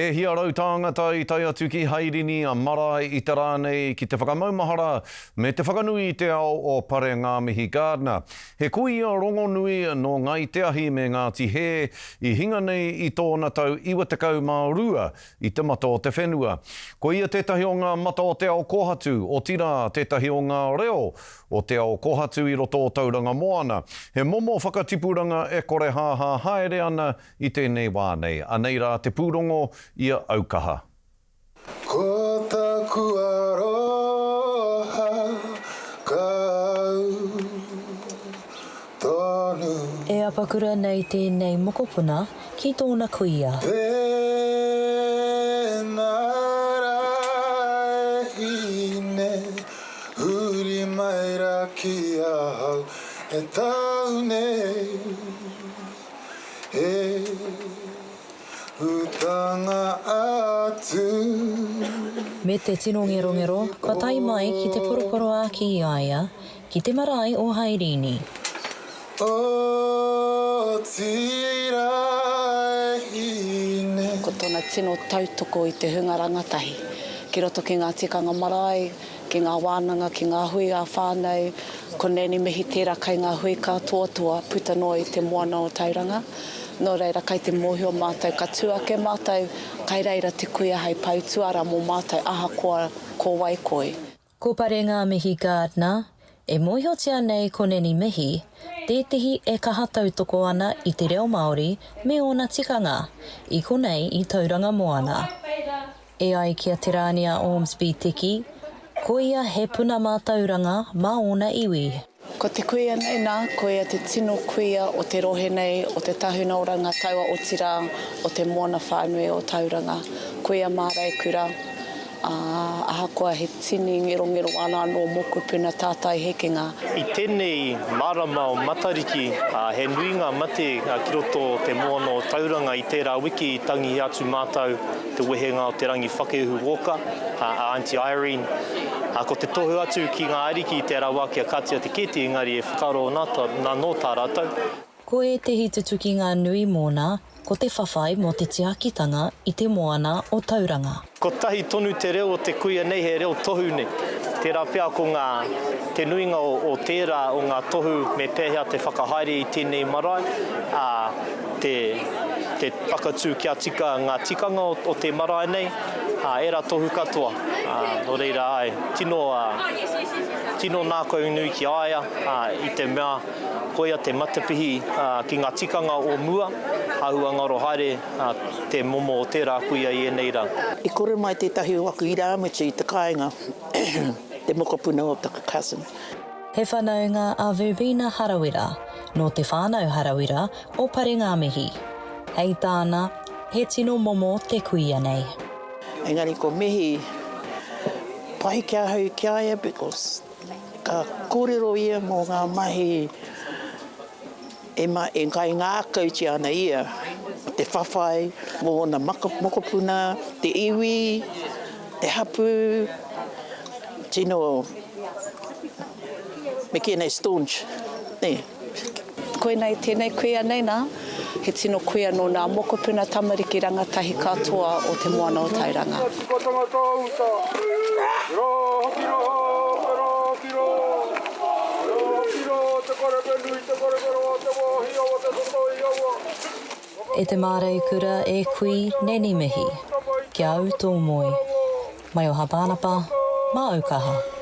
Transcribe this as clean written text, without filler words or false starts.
E hia rau tāngata i tae atu ki Hairini a Marae i te rā nei ki te whakamaumahara me te whakanui i te ao o Pare Ngāmihi Gardiner. He kuia rongonui nō Ngāi Te Ahi me Ngāti Hē i hinga nei i tōna tau 92 i te mata o te whenua. Ko ia tētahi o ngā mata o te ao kōhatu, otirā tētahi o ngā reo o te ao kōhatu i roto o Tauranga Moana. He momo whakatipuranga e korehāhā haere ana I tēnei wā nei, anei rā te pūrongo i a Aukaha. Ko taku aroha ka au tonu. E apakura nei tēnei mokopuna ki tōna kuia. Tēnā rā e hine, huri mai rā ki ahau e tau nei. He utanga atu. Me te tino ngerongero, kua tae mai ki te poroporoāki i a ia, ki te marae o Haerīni. Otirā e hine. Ko tona tino tautoko i te hunga rangatahi ki roto ki ngā tikanga marae, ki ngā wānanga, ki ngā hui ā-whānau, ko Nanny Mihi tērā kai ngā hui kātoatoa puta noa i te moana o Tauranga. Nō reira, kai te mōhio mātou, ka tū ake mātou, kai reira te kuia hei pou tuara mō mātou ahakoa ko wai koe. Ko Parengāmihi Gardiner, e mōhiotia nei ko Nanny Mihi, tētehi e kaha tautoko ana i te reo Māori me ōna tikanga, i konei i Tauranga Moana. E ai ki a Te Rānia Ormsby Tiki, ko ia he puna mātauranga mā ōna iwi. Ko te kuia nei nā, ko ia te tino kuia o te rohe nei, o te Tahuna o Rangataua, otirā, o te moana whānui o Tauranga. Kuia māreikura, ā, ahakoa he tini ngerongero ana anō mokopuna tātai hekenga. I tēnei marama o Matariki, he nui ngā mate ki roto o te moana o Tauranga i tērā wiki i tangihia atu mātou te wehenga o Te Rangi Whakehu Walker, a Aunty Irene. Ko te tohu atu ki ngā ariki i tērā wā kia katia te kēti, engari e whakaaro ana nō tā rātou. Ko ētehi tutukinga nui mōna, ko te whawhai mō te tiakitanga i te moana o Tauranga. Kotahi tonu te reo o te kuia nei, he reo tohu nei. Tērā pea ko ngā, te nuinga o, o tērā o ngā tohu me pēhea te whakahaere i tēnei marae, ā, te, te whakatū kia tika ngā tikanga o, o te marae nei, ā, ērā tohu katoa. Ā, nō reira, āe, tino, ā, tino nākaunui ki a ia, ā, i te mea koia te matapihi, ā, ki ngā tikanga o mua, āhua ngaro haere, te momo o tērā kuia i ēnei rā. I kore mai tētahi o aku irāmutu i te kāinga, te mokopuna o taku cousin. He whanaunga a Verbena Harawira nō te whānau Harawira o Parengāmihi. Hei tāna, he tino momo te kuia nei. Engari ko Mihi pai ki ahau ki a ia because ka kōrero ia mō ngā mahi E ma, e kaingākautia ana ia te whawhai mō ōna mokopuna, te iwi, te hapū, tino, me kī nei staunch, nē. Koinei tēnei kuia nei nā, he tino kuia nō nā mokopuna tamariki rangatahi katoa o Te Moana o Tauranga. E te māreikura e kui Nanny Mihi, kia au tō moe. Maioha Pānapa, mā Aukaha.